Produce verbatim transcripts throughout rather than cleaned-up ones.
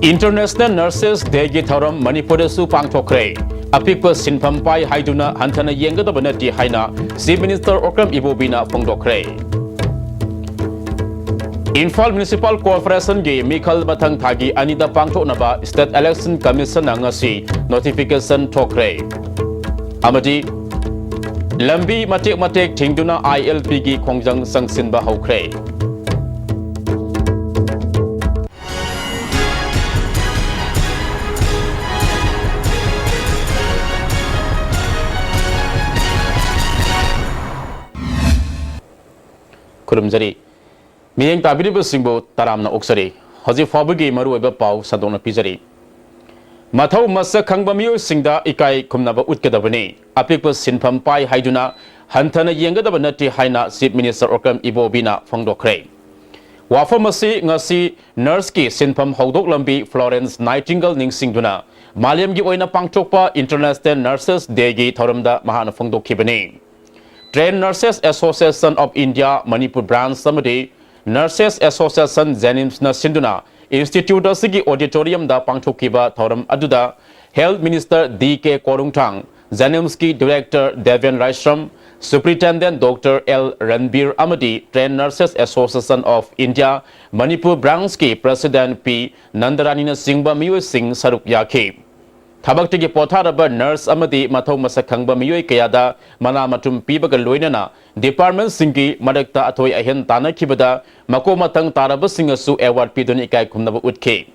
International Nurses Day ꯒꯤ ꯊꯧꯔꯝ ꯃꯅꯤꯄꯨꯔꯗꯁꯨ ꯄꯥꯡꯊꯣꯛꯈ꯭ꯔꯦ꯫ ꯑꯄꯤꯛꯄ ꯁꯤꯟꯐꯝ ꯄꯥꯏ ꯍꯥꯏꯗꯨꯅ ꯍꯟꯊꯅ ꯌꯦꯡꯒꯗꯕ ꯅꯠꯇꯦ ꯍꯥꯏꯅ Chief Minister ꯑꯣꯀ꯭ꯔꯝ ꯏꯕꯣꯕꯤꯅ ꯐꯣꯡꯗꯣꯛꯈ꯭ꯔꯦ꯫ ꯏꯝꯐꯥꯜ Municipal Corporation ꯒꯤ ꯃꯤꯈꯜ ꯃꯊꯪ ꯊꯥꯒꯤ ꯑꯅꯤꯗ ꯄꯥꯡꯊꯣꯛꯅꯕ State Election Commission ꯅ ꯉꯁꯤ notification ꯊꯣꯛꯈ꯭ꯔꯦ꯫ ꯑꯃꯗꯤ ꯂꯝꯕꯤ ꯃꯇꯦꯛ ꯃꯇꯦꯛ ꯊꯤꯡꯗꯨꯅ I L P ꯒꯤ ꯈꯣꯡꯖꯪ ꯆꯪꯁꯤꯟꯕ ꯍꯧꯈ꯭ꯔꯦ꯫ ꯈꯨꯔꯨꯝꯖꯔꯤ꯫ ꯃꯤꯠꯌꯦꯡ ꯇꯥꯕꯤꯔꯤꯕꯁꯤꯡꯕꯨ ꯇꯔꯥꯝꯅ ꯑꯣꯛꯆꯔꯤ꯫ ꯍꯧꯖꯤꯛ ꯐꯥꯎꯕꯒꯤ ꯃꯔꯨꯑꯣꯏꯕ ꯄꯥꯎ ꯁꯟꯗꯣꯛꯅ ꯄꯤꯖꯔꯤ꯫ ꯃꯊꯧ ꯃꯁꯛ ꯈꯪꯕ ꯃꯤꯑꯣꯏꯁꯤꯡꯗ ꯏꯀꯥꯏ ꯈꯨꯝꯅꯕ ꯎꯠꯀꯗꯕꯅꯤ꯫ ꯑꯄꯤꯛꯄ ꯁꯤꯟꯐꯝ ꯄꯥꯏ ꯍꯥꯏꯗꯨꯅ ꯍꯟꯊꯅ ꯌꯦꯡꯒꯗꯕ ꯅꯠꯇꯦ ꯍꯥꯏꯅ Chief Minister ꯑꯣꯀ꯭ꯔꯝ ꯏꯕꯣꯕꯤꯅ ꯐꯣꯡꯗꯣꯛꯈ꯭ꯔꯦ꯫ ꯋꯥꯐꯝ ꯑꯁꯤ ꯉꯁꯤ ꯅꯔꯁꯀꯤ ꯁꯤꯟꯐꯝ ꯍꯧꯗꯣꯛꯂꯝꯕꯤ Florence Nightingale ꯅꯤꯡꯁꯤꯡꯗꯨꯅ ꯃꯥꯂꯦꯝꯒꯤ ꯑꯣꯏꯅ ꯄꯥꯡꯊꯣꯛꯄ International Nurses Day ꯒꯤ ꯊꯧꯔꯝꯗ ꯃꯍꯥꯛꯅ ꯐꯣꯡꯗꯣꯛꯈꯤꯕꯅꯤ꯫ Trained Nurses Association of India Manipur Branch ꯑꯃꯗꯤ Nurses Association JNIMS ꯅ ꯁꯤꯟꯗꯨꯅ institute ꯑꯁꯤꯒꯤ auditorium ꯗ ꯄꯥꯡꯊꯣꯛꯈꯤꯕ ꯊꯧꯔꯝ ꯑꯗꯨꯗ Health Minister D K ꯀꯣꯔꯨꯡꯊꯥꯡ, JNIMS ꯀꯤ Director Deben ꯔꯥꯏꯁ꯭ꯔꯝ, Superintendent Doctor L ꯔꯟꯕꯤꯔ ꯑꯃꯗꯤ Trained Nurses Association of India Manipur Branch ꯀꯤ President ꯄꯤ ꯅꯟꯗꯔꯥꯅꯤꯅꯆꯤꯡꯕ ꯃꯤꯑꯣꯏꯁꯤꯡ ꯁꯔꯨꯛ ꯌꯥꯈꯤ꯫ ꯊꯕꯛꯇꯒꯤ ꯄꯣꯊꯥꯔꯕ ꯅꯔꯁ ꯑꯃꯗꯤ ꯃꯊꯧ ꯃꯁꯛ ꯈꯪꯕ ꯃꯤꯑꯣꯏ ꯀꯌꯥꯗ ꯃꯅꯥ ꯃꯊꯨꯝ ꯄꯤꯕꯒ ꯂꯣꯏꯅꯅ department ꯁꯤꯡꯒꯤ ꯃꯔꯛꯇ ꯑꯊꯣꯏ ꯑꯍꯦꯟ ꯇꯥꯟꯅꯈꯤꯕꯗ ꯃꯀꯣꯛ ꯃꯊꯪ ꯇꯥꯔꯕꯁꯤꯡꯅꯁꯨ award ꯄꯤꯗꯨꯅ ꯏꯀꯥꯏ ꯈꯨꯝꯅꯕ ꯎꯠꯈꯤ꯫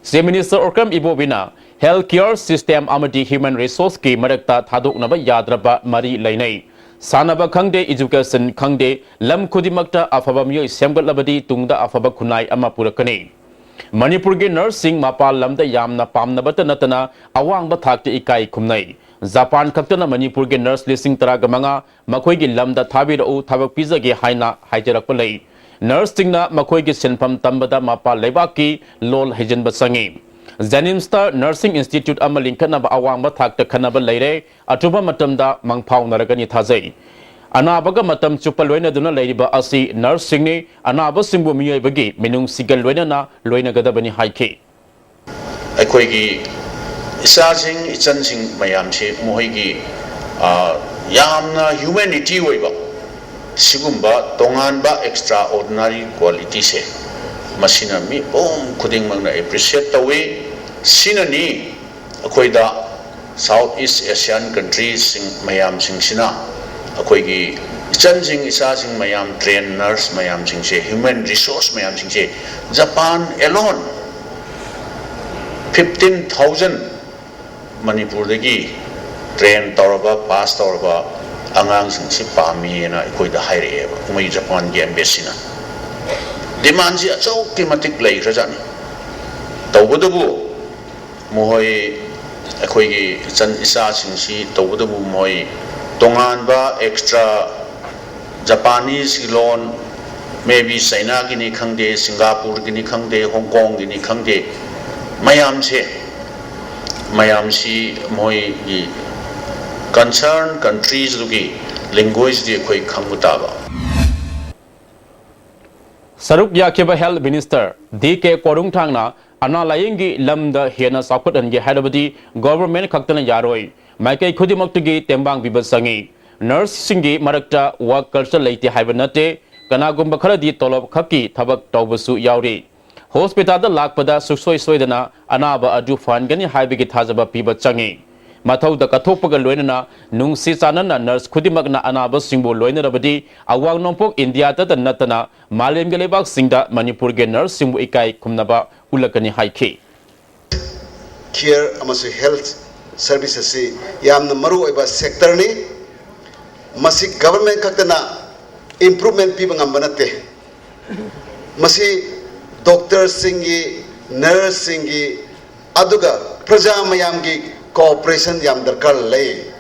Chief Minister Okram ꯏꯕꯣꯕꯤꯅ health care system ꯑꯃꯗꯤ human resource ꯀꯤ ꯃꯔꯛꯇ ꯊꯥꯗꯣꯛꯅꯕ ꯌꯥꯗ꯭ꯔꯕ ꯃꯔꯤ ꯂꯩꯅꯩ꯫ ꯁꯥꯟꯅꯕ ꯈꯪꯗꯦ, education ꯈꯪꯗꯦ, ꯂꯝ ꯈꯨꯗꯤꯡꯃꯛꯇ ꯑꯐꯕ ꯃꯤꯑꯣꯏ ꯁꯦꯝꯒꯠꯂꯕꯗꯤ ꯇꯨꯡꯗ ꯑꯐꯕ ꯈꯨꯟꯅꯥꯏ ꯑꯃ ꯄꯨꯔꯛꯀꯅꯤ꯫ ꯃꯅꯤꯄꯨꯔꯒꯤ ꯅꯔꯁꯁꯤꯡ ꯃꯄꯥꯟ ꯂꯝꯗ ꯌꯥꯝꯅ ꯄꯥꯝꯅꯕꯇ ꯅꯠꯇꯅ ꯑꯋꯥꯡꯕ ꯊꯥꯛꯇ ꯏꯀꯥꯏ ꯈꯨꯝꯅꯩ꯫ ꯖꯄꯥꯟ ꯈꯛꯇꯅ ꯃꯅꯤꯄꯨꯔꯒꯤ ꯅꯔꯁ ꯂꯤꯁꯤꯡ ꯇꯔꯥꯒ ꯃꯉꯥ ꯃꯈꯣꯏꯒꯤ ꯂꯝꯗ ꯊꯥꯕꯤꯔꯛꯎ, ꯊꯕꯛ ꯄꯤꯖꯒꯦ ꯍꯥꯏꯅ ꯍꯥꯏꯖꯔꯛꯄ ꯂꯩ꯫ ꯅꯔꯁꯁꯤꯡꯅ ꯃꯈꯣꯏꯒꯤ ꯁꯤꯟꯐꯝ ꯇꯝꯕꯗ ꯃꯄꯥꯟ ꯂꯩꯕꯥꯛꯀꯤ ꯂꯣꯜ ꯍꯩꯖꯤꯟꯕ ꯆꯪꯏ꯫ JNIMS ꯇ nursing institute ꯑꯃ ꯂꯤꯡꯈꯠꯅꯕ ꯑꯋꯥꯡꯕ ꯊꯥꯛꯇ ꯈꯟꯅꯕ ꯂꯩꯔꯦ꯫ ꯑꯊꯨꯕ ꯃꯇꯝꯗ ꯃꯪꯐꯥꯎꯅꯔꯒꯅꯤ ꯊꯥꯖꯩ꯫ ꯑꯅꯥꯕꯒ ꯃꯇꯝ ꯆꯨꯞꯄ ꯂꯣꯏꯅꯗꯨꯅ ꯂꯩꯔꯤꯕ ꯑꯁꯤ ꯅꯔꯁꯁꯤꯡꯅꯤ꯫ ꯑꯅꯥꯕꯁꯤꯡꯕꯨ ꯃꯤꯑꯣꯏꯕꯒꯤ ꯃꯤꯅꯨꯡꯁꯤꯒ ꯂꯣꯏꯅꯅ ꯂꯣꯏꯅꯒꯗꯕꯅꯤ ꯍꯥꯏꯈꯤ꯫ ꯑꯩꯈꯣꯏꯒꯤ ꯏꯆꯥꯁꯤꯡ ꯏꯆꯟꯁꯤꯡ ꯃꯌꯥꯝꯁꯤ ꯃꯈꯣꯏꯒꯤ ꯌꯥꯝꯅ ꯍ꯭ꯌꯨꯃꯦꯅꯤꯇꯤ ꯑꯣꯏꯕ ꯁꯤꯒꯨꯝꯕ ꯇꯣꯉꯥꯟꯕ ꯑꯦꯛꯁꯇ꯭ꯔꯥ ꯑꯣꯔꯗꯤꯅꯔꯤ ꯀ꯭ꯋꯥꯂꯤꯇꯤꯁꯦ ꯃꯁꯤꯅ ꯃꯤꯄꯨꯝ ꯈꯨꯗꯤꯡꯃꯛꯅ ꯑꯦꯄ꯭ꯔꯤꯁꯤꯌꯦꯠ ꯇꯧꯏ꯫ ꯁꯤꯅꯅꯤ ꯑꯩꯈꯣꯏꯗ ꯁꯥꯎꯠ ꯏꯁ ꯑꯦꯁꯤꯌꯥꯟ ꯀꯟꯇ꯭ꯔꯤꯁꯤꯡ ꯃꯌꯥꯝꯁꯤꯡꯁꯤꯅ ꯑꯩꯈꯣꯏꯒꯤ ꯏꯆꯟꯁꯤꯡ ꯏꯆꯥꯁꯤꯡ ꯃꯌꯥꯝ ꯇ꯭ꯔꯦꯟ ꯅꯔꯁ ꯃꯌꯥꯝꯁꯤꯡꯁꯦ ꯍ꯭ꯌꯨꯃꯦꯟ ꯔꯤꯁꯣꯔꯁ ꯃꯌꯥꯝꯁꯤꯡꯁꯦ ꯖꯄꯥꯟ ꯑꯦꯂꯣꯟ ꯐꯤꯐꯇꯤꯟ ꯊꯥꯎꯖꯟ ꯃꯅꯤꯄꯨꯔꯗꯒꯤ ꯇ꯭ꯔꯦꯟ ꯇꯧꯔꯕ ꯄꯥꯁ ꯇꯧꯔꯕ ꯑꯉꯥꯡꯁꯤꯡꯁꯤ ꯄꯥꯝꯃꯤꯅ ꯑꯩꯈꯣꯏꯗ ꯍꯥꯏꯔꯛꯑꯦꯕ ꯃꯣꯏ ꯖꯄꯥꯟꯒꯤ ꯑꯦꯝꯕꯦꯁꯤꯅ꯫ ꯗꯤꯃꯥꯟꯁꯤ ꯑꯁꯨꯛꯀꯤ ꯃꯇꯤꯛ ꯂꯩꯈ꯭ꯔꯖꯥꯠꯅꯤ꯫ ꯇꯧꯕꯇꯕꯨ ꯃꯈꯣꯏ ꯑꯩꯈꯣꯏꯒꯤ ꯏꯆꯟ ꯏꯆꯥꯁꯤꯡꯁꯤ ꯇꯧꯕꯇꯕꯨ ꯃꯈꯣꯏ ꯇꯣꯉꯥꯟꯕ ꯑꯦꯛꯁꯇ꯭ꯔꯥ ꯖꯄꯥꯅꯤꯁꯀꯤ ꯂꯣꯟ, ꯃꯦꯕꯤ ꯆꯩꯅꯥꯒꯤꯅꯤ ꯈꯪꯗꯦ, ꯁꯤꯡꯒꯥꯄꯨꯔꯒꯤꯅꯤ ꯈꯪꯗꯦ, ꯍꯣꯡꯀꯣꯡꯒꯤꯅꯤ ꯈꯪꯗꯦ, ꯃꯌꯥꯝꯁꯦ ꯃꯌꯥꯝꯁꯤ ꯃꯣꯏꯒꯤ ꯀꯟꯁꯔꯟ ꯀꯟꯇ꯭ꯔꯤꯁꯇꯨꯒꯤ ꯂꯦꯡꯒ꯭ꯋꯦꯖꯇꯤ ꯑꯩꯈꯣꯏ ꯈꯪꯕ ꯇꯥꯕ꯫ ꯁꯔꯨꯛ ꯌꯥꯈꯤꯕ ꯍꯦꯜꯊ ꯃꯤꯅꯤꯁꯇꯔ ꯗꯤ ꯀꯦ ꯀꯣꯔꯨꯡꯊꯥꯡꯅ ꯑꯅꯥ ꯂꯥꯌꯦꯡꯒꯤ ꯂꯝꯗ ꯍꯦꯟꯅ ꯆꯥꯎꯈꯠꯍꯟꯒꯦ ꯍꯥꯏꯔꯕꯗꯤ ꯒꯣꯚꯔꯟꯃꯦꯟꯠ ꯈꯛꯇꯅ ꯌꯥꯔꯣꯏ, ꯃꯥꯏꯀꯩ ꯈꯨꯗꯤꯡꯃꯛꯇꯒꯤ ꯇꯦꯡꯕꯥꯡ ꯄꯤꯕ ꯆꯪꯏ꯫ ꯅꯔꯁꯁꯤꯡꯒꯤ ꯃꯔꯛꯇ ꯋꯥꯔꯛ ꯀꯜꯆꯔ ꯂꯩꯇꯦ ꯍꯥꯏꯕ ꯅꯠꯇꯦ, ꯀꯅꯥꯒꯨꯝꯕ ꯈꯔꯗꯤ ꯇꯣꯂꯣꯞ ꯈꯛꯀꯤ ꯊꯕꯛ ꯇꯧꯕꯁꯨ ꯌꯥꯎꯔꯤ꯫ ꯍꯣꯁꯄꯤꯇꯥꯜꯗ ꯂꯥꯛꯄꯗ ꯁꯨꯡꯁꯣꯏ ꯁꯣꯏꯗꯅ ꯑꯅꯥꯕ ꯑꯗꯨ ꯐꯍꯟꯒꯅꯤ ꯍꯥꯏꯕꯒꯤ ꯊꯥꯖꯕ ꯄꯤꯕ ꯆꯪꯏ꯫ ꯃꯊꯧꯗ ꯀꯠꯊꯣꯛꯄꯒ ꯂꯣꯏꯅꯅ ꯅꯨꯡꯁꯤ ꯆꯥꯟꯅꯅ ꯅꯔꯁ ꯈꯨꯗꯤꯡꯃꯛꯅ ꯑꯅꯥꯕꯁꯤꯡꯕꯨ ꯂꯣꯏꯅꯔꯕꯗꯤ ꯑꯋꯥꯡ ꯅꯣꯡꯄꯣꯛ ꯏꯟꯗꯤꯌꯥꯗꯇ ꯅꯠꯇꯅ ꯃꯥꯂꯦꯝꯒꯤ ꯂꯩꯕꯥꯛꯁꯤꯡꯗ ꯃꯅꯤꯄꯨꯔꯒꯤ ꯅꯔꯁꯁꯤꯡꯕꯨ ꯏꯀꯥꯏ ꯈꯨꯝꯅꯕ ꯎꯠꯂꯛꯀꯅꯤ ꯍꯥꯏꯈꯤ꯫ ꯀꯦꯌꯔ ꯑꯃꯁꯨꯡ ꯍꯦꯜꯊ ꯁꯔꯚꯤꯁ ꯑꯁꯤ ꯌꯥꯝꯅ ꯃꯔꯨꯑꯣꯏꯕ ꯁꯦꯛꯇꯔꯅꯤ꯫ ꯃꯁꯤ ꯒꯚꯔꯟꯃꯦꯟꯠ ꯈꯛꯇꯅ ꯏꯝꯄ꯭ꯔꯨꯚꯃꯦꯟꯠ ꯄꯤꯕ ꯉꯝꯕ ꯅꯠꯇꯦ꯫ ꯃꯁꯤ ꯗꯣꯛꯇꯔꯁꯤꯡꯒꯤ, ꯅꯔꯁꯁꯤꯡꯒꯤ, ꯑꯗꯨꯒ ꯄ꯭ꯔꯖꯥ ꯃꯌꯥꯝꯒꯤ ꯀꯣꯑꯣꯄꯔꯦꯁꯟ ꯌꯥꯝ ꯗꯔꯀꯥꯔ ꯂꯩ꯫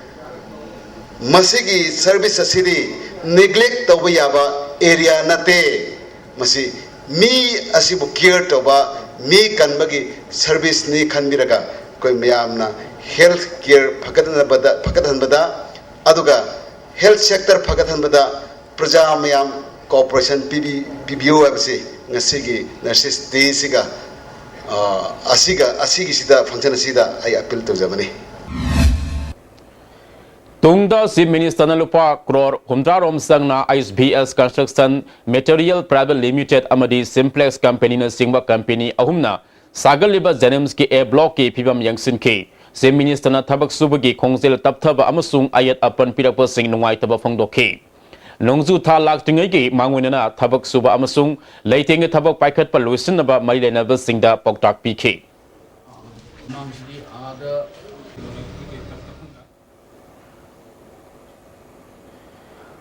ꯃꯁꯤꯒꯤ ꯁꯔꯚꯤꯁ ꯑꯁꯤꯗꯤ ꯅꯦꯒ꯭ꯂꯦꯛ ꯇꯧꯕ ꯌꯥꯕ ꯑꯦꯔꯤꯌꯥ ꯅꯠꯇꯦ꯫ ꯃꯁꯤ ꯃꯤ ꯑꯁꯤꯕꯨ ꯀꯦꯌꯔ ꯇꯧꯕ, ꯃꯤ ꯀꯟꯕꯒꯤ ꯁꯔꯚꯤꯁꯅꯤ ꯈꯟꯕꯤꯔꯒ ꯑꯩꯈꯣꯏ ꯃꯌꯥꯝꯅ ꯍꯦꯜꯊ ꯀꯦꯌꯔ ꯐꯒꯠꯅꯕꯗ, ꯐꯒꯠꯍꯟꯕꯗ, ꯑꯗꯨꯒ ꯍꯦꯜꯊ ꯁꯦꯛꯇꯔ ꯐꯒꯠꯍꯟꯕꯗ ꯄ꯭ꯔꯖꯥ ꯃꯌꯥꯝ ꯀꯣꯑꯣꯄꯔꯦꯁꯟ ꯄꯤꯕꯤ-, ꯄꯤꯕꯤꯌꯨ ꯍꯥꯏꯕꯁꯤ ꯉꯁꯤꯒꯤ ꯅꯔꯁꯦꯁ ꯗꯦꯁꯤꯒ ꯑ, ꯑꯁꯤꯒ ꯑꯁꯤꯒꯤꯁꯤꯗ ꯐꯪꯁꯟ ꯑꯁꯤꯗ ꯑꯩ ꯑꯄꯤꯜ ꯇꯧꯖꯕꯅꯤ꯫ ꯇꯨꯡꯗ Chief Minister ꯅ ꯂꯨꯄꯥ ꯀ꯭ꯔꯣꯔ ꯍꯨꯝꯗ꯭ꯔꯥ ꯔꯣꯝ ꯆꯪꯅ H B S Construction Material Private Limited ꯑꯃꯗꯤ Simplex Company ꯅꯆꯤꯡꯕ company ꯑꯍꯨꯝꯅ ꯁꯥꯒꯠꯂꯤꯕ JNIMS ꯀꯤ A block ꯀꯤ ꯐꯤꯕꯝ ꯌꯦꯡꯁꯤꯟꯈꯤ꯫ Chief Minister ꯅ ꯊꯕꯛ ꯁꯨꯕꯒꯤ ꯈꯣꯡꯖꯦꯜ ꯇꯞꯊꯕ ꯑꯃꯁꯨꯡ ꯑꯌꯦꯠ ꯑꯄꯟ ꯄꯤꯔꯛꯄꯁꯤꯡ ꯅꯨꯡꯉꯥꯏꯇꯕ ꯐꯣꯡꯗꯣꯛꯈꯤ꯫ ꯅꯣꯡꯖꯨ ꯊꯥ ꯂꯥꯛꯇ꯭ꯔꯤꯉꯩꯒꯤ ꯃꯥꯡꯑꯣꯏꯅꯅ ꯊꯕꯛ ꯁꯨꯕ ꯑꯃꯁꯨꯡ ꯂꯩꯇꯦꯡꯒꯤ ꯊꯕꯛ ꯄꯥꯏꯈꯠꯄ ꯂꯣꯏꯁꯤꯟꯅꯕ ꯃꯔꯤ ꯂꯩꯅꯕꯁꯤꯡꯗ ꯄꯥꯎꯇꯥꯛ ꯄꯤꯈꯤ꯫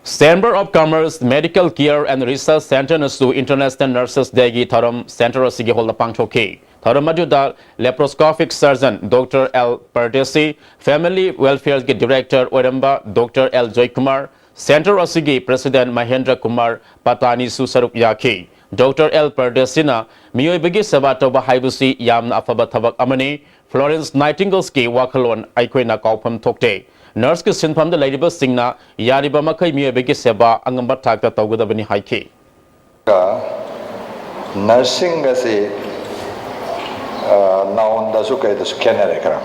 Chamber of Commerce Medical Care and Research Centre ꯅꯁꯨ International Nurses Day ꯒꯤ ꯊꯧꯔꯝ centre ꯑꯁꯤꯒꯤ hall ꯗ ꯄꯥꯡꯊꯣꯛꯈꯤ꯫ ꯊꯧꯔꯝ ꯑꯗꯨꯗ laparoscopic surgeon Doctor L Pardesi, Family Welfare ꯒꯤ director ꯑꯣꯏꯔꯝꯕ Doctor L Joykumar, centre ꯑꯁꯤꯒꯤ president Mahendra Kumar Patani ꯁꯨ ꯁꯔꯨꯛ ꯌꯥꯈꯤ꯫ Doctor L Pardesi ꯅ ꯃꯤꯑꯣꯏꯕꯒꯤ ꯁꯦꯕꯥ ꯇꯧꯕ ꯍꯥꯏꯕꯁꯤ ꯌꯥꯝꯅ ꯑꯐꯕ ꯊꯕꯛ ꯑꯃꯅꯤ꯫ Florence Nightingale ꯒꯤ ꯋꯥꯈꯜꯂꯣꯟ ꯑꯩꯈꯣꯏꯅ ꯀꯥꯎꯐꯝ ꯊꯣꯛꯇꯦ꯫ Nurse ꯀꯤ ꯁꯤꯟꯐꯝꯗ ꯂꯩꯔꯤꯕꯁꯤꯡꯅ ꯌꯥꯔꯤꯕ ꯃꯈꯩ ꯃꯤꯑꯣꯏꯕꯒꯤ ꯁꯦꯕꯥ ꯑꯉꯝꯕ ꯊꯥꯛꯇ ꯇꯧꯒꯗꯕꯅꯤ ꯍꯥꯏꯈꯤ꯫ Nursing ꯑꯁꯤ noun ꯗꯁꯨ ꯀꯩꯗꯁꯨ ꯈꯦꯠꯅꯔꯦ ꯈꯔ꯫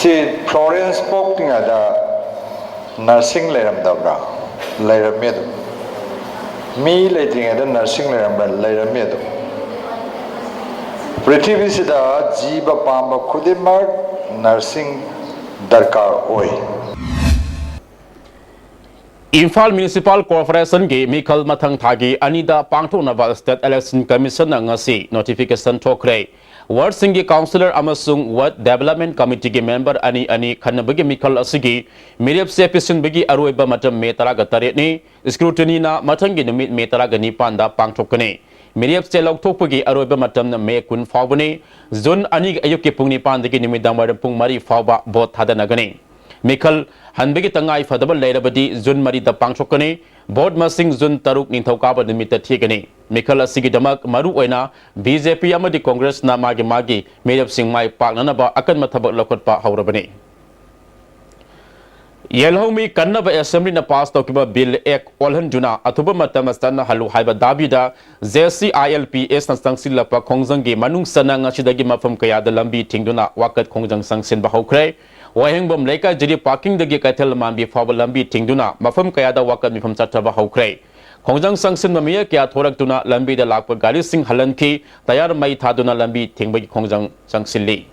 ꯁꯤ Florence ꯄꯣꯛꯇ꯭ꯔꯤꯉꯩꯗ nursing ꯂꯩꯔꯝꯗꯕ꯭ꯔꯥ? ꯂꯩꯔꯝꯃꯤ ꯑꯗꯨꯝ꯫ ꯃꯤ ꯂꯩꯇ꯭ꯔꯤꯉꯩꯗ nursing ꯂꯩꯔꯝꯕ꯭ꯔꯥ? ꯂꯩꯔꯝꯃꯤ ꯑꯗꯨꯝ꯫ ꯄ꯭ꯔꯤꯊꯤꯕꯤꯁꯤꯗ ꯖꯤꯕ ꯄꯥꯟꯕ ꯈꯨꯗꯤꯡꯃꯛ nursing ꯗꯔꯀꯥꯔ ꯑꯣꯏ꯫ ꯏꯝꯐꯥꯜ Municipal Corporation ꯒꯤ ꯃꯤꯈꯜ ꯃꯊꯪ ꯊꯥꯒꯤ ꯑꯅꯤꯗ ꯄꯥꯡꯊꯣꯛꯅꯕ State Election Commission ꯅ ꯉꯁꯤ notification ꯊꯣꯛꯈ꯭ꯔꯦ꯫ Ward ꯁꯤꯡꯒꯤ councillor ꯑꯃꯁꯨꯡ Ward Development Committee ꯒꯤ member ꯑꯅꯤ ꯑꯅꯤ ꯈꯟꯅꯕꯒꯤ ꯃꯤꯈꯜ ꯑꯁꯤꯒꯤ ꯃꯤꯔꯦꯞꯁꯦ ꯄꯤꯁꯤꯟꯕꯒꯤ ꯑꯔꯣꯏꯕ ꯃꯇꯝ May ꯇꯔꯥꯒ ꯇꯔꯦꯠꯅꯤ꯫ Scrutiny ꯅ ꯃꯊꯪꯒꯤ ꯅꯨꯃꯤꯠ May ꯇꯔꯥꯒ ꯅꯤꯄꯥꯟꯗ ꯄꯥꯡꯊꯣꯛꯀꯅꯤ꯫ ꯃꯤꯔꯦꯞꯁꯦ ꯂꯧꯊꯣꯛꯄꯒꯤ ꯑꯔꯣꯏꯕ ꯃꯇꯝꯅ May ꯀꯨꯟ ꯐꯥꯎꯕꯅꯤ꯫ June ꯑꯅꯤꯒꯤ ꯑꯌꯨꯛꯀꯤ ꯄꯨꯡ ꯅꯤꯄꯥꯟꯗꯒꯤ ꯅꯨꯃꯤꯗꯥꯡꯋꯥꯏꯔꯝ ꯄꯨꯡ ꯃꯔꯤ ꯐꯥꯎꯕ vote ꯊꯥꯗꯅꯒꯅꯤ꯫ ꯃꯤꯈꯜ ꯍꯟꯕꯒꯤ ꯇꯉꯥꯏ ꯐꯗꯕ ꯂꯩꯔꯕꯗꯤ June ꯃꯔꯤꯗ ꯄꯥꯡꯊꯣꯛꯀꯅꯤ꯫ Vote ꯃꯁꯤꯡ June ꯇꯔꯨꯛ ꯅꯤꯡꯊꯧꯀꯥꯕ ꯅꯨꯃꯤꯠꯇ ꯊꯤꯒꯅꯤ꯫ ꯃꯤꯈꯜ ꯑꯁꯤꯒꯤꯗꯃꯛ ꯃꯔꯨ ꯑꯣꯏꯅ B J P ꯑꯃꯗꯤ Congress ꯅ ꯃꯥꯒꯤ ꯃꯥꯒꯤ ꯃꯤꯔꯦꯞꯁꯤꯡ ꯃꯥꯏ ꯄꯥꯛꯅꯅꯕ ꯑꯀꯟꯕ ꯊꯕꯛ ꯂꯧꯈꯠꯄ ꯍꯧꯔꯕꯅꯤ꯫ ꯌꯦꯜꯍꯧꯃꯤ ꯀꯟꯅꯕ ꯑꯦꯁꯦꯝꯕ꯭ꯂꯤꯅ ꯄꯥꯁ ꯇꯧꯈꯤꯕ ꯕꯤꯜ ꯑꯦꯛ ꯑꯣꯜꯍꯟꯗꯨꯅ ꯑꯊꯨꯕ ꯃꯇꯝꯗ ꯆꯠꯅꯍꯜꯂꯨ ꯍꯥꯏꯕ ꯗꯥꯕꯤꯗ J C I L P ꯑꯦꯁꯅ ꯆꯪꯁꯤꯜꯂꯛꯄ ꯈꯣꯡꯖꯪꯒꯤ ꯃꯅꯨꯡ ꯆꯟꯅ ꯉꯁꯤꯗꯒꯤ ꯃꯐꯝ ꯀꯌꯥꯗ ꯂꯝꯕꯤ ꯊꯤꯡꯗꯨꯅ ꯋꯥꯀꯠ ꯈꯣꯡꯖꯪ ꯆꯪꯁꯤꯟꯕ ꯍꯧꯈ꯭ꯔꯦ꯫ ꯋꯥꯍꯦꯡꯕꯝ ꯂꯩꯀꯥꯏ ꯖꯤꯔꯤ ꯄꯥꯔꯀꯤꯡꯗꯒꯤ ꯀꯩꯊꯦꯜ ꯃꯥꯟꯕꯤ ꯐꯥꯎꯕ ꯂꯝꯕꯤ ꯊꯤꯡꯗꯨꯅ ꯃꯐꯝ ꯀꯌꯥꯗ ꯋꯥꯀꯠ ꯃꯤꯐꯝ ꯆꯠꯊꯕ ꯍꯧꯈ꯭ꯔꯦ꯫ ꯈꯣꯡꯖꯪ ꯆꯪꯁꯤꯟꯕ ꯃꯤꯑꯣꯏ ꯀꯌꯥ ꯊꯣꯔꯛꯇꯨꯅ ꯂꯝꯕꯤꯗ ꯂꯥꯛꯄ ꯒꯥꯔꯤꯁꯤꯡ ꯍꯜꯍꯟꯈꯤ꯫ ꯇꯌꯥꯔ ꯃꯩ ꯊꯥꯗꯨꯅ ꯂꯝꯕꯤ ꯊꯤꯡꯕꯒꯤ ꯈꯣꯡꯖꯪ ꯆꯪꯁꯤꯜꯂꯤ꯫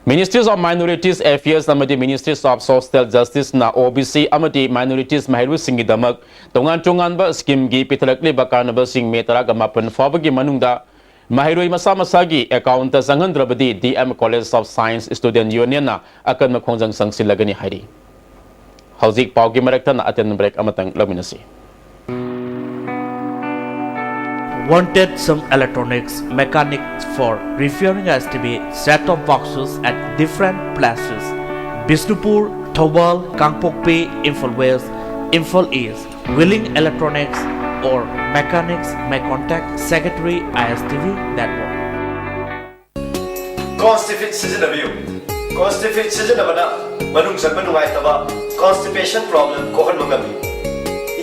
Ministries of Minorities Affairs ꯑꯃꯗꯤ Ministries of Social Justiceꯅ ꯑꯣ ꯕꯤ ꯁꯤ ꯑꯃꯗꯤ minorities ꯃꯍꯩꯔꯣꯏꯁꯤꯡꯒꯤꯗꯃꯛ ꯇꯣꯉꯥꯟ ꯇꯣꯉꯥꯟꯕ ꯁ꯭ꯀꯤꯝꯒꯤ ꯄꯤꯊꯔꯛꯂꯤꯕ ꯀꯥꯟꯅꯕꯁꯤꯡ ꯃꯦ ꯇꯔꯥꯃꯥꯄꯟ ꯐꯥꯎꯕꯒꯤ ꯃꯅꯨꯡꯗ ꯃꯍꯩꯔꯣꯏ ꯃꯁꯥ ꯃꯁꯥꯒꯤ ꯑꯦꯀꯥꯎꯟꯇ ꯆꯪꯍꯟꯗ꯭ꯔꯕꯗꯤ D M College of Science Student Unionꯅ ꯑꯀꯟꯕ ꯈꯣꯡꯖꯪ ꯆꯪꯁꯤꯜꯂꯒꯅꯤ ꯍꯥꯏꯔꯤ꯫ ꯍꯧꯖꯤꯛ ꯄꯥꯎꯒꯤ ꯃꯔꯛ ꯊꯠꯅ ꯑꯇꯦꯟꯕ ꯕ꯭ꯔꯦꯛ ꯑꯃꯇꯪ ꯂꯧꯃꯤꯟꯅꯁꯤ꯫ Wanted some electronics mechanics for repairing S T V set-top boxes at different places. Bishnupur, Thoubal, Kangpokpi, Imphal West, Imphal East. Willing electronics or mechanics may contact Secretary I S T V Network. Constipate ꯁꯤꯖꯤꯟꯅꯕꯤꯌꯨ꯫ Constipate ꯁꯤꯖꯤꯟꯅꯕꯅ ꯃꯅꯨꯡ ꯆꯪꯕ ꯅꯨꯡꯉꯥꯏꯇꯕ, constipation problem ꯀꯣꯛꯍꯟꯕ ꯉꯝꯃꯤ꯫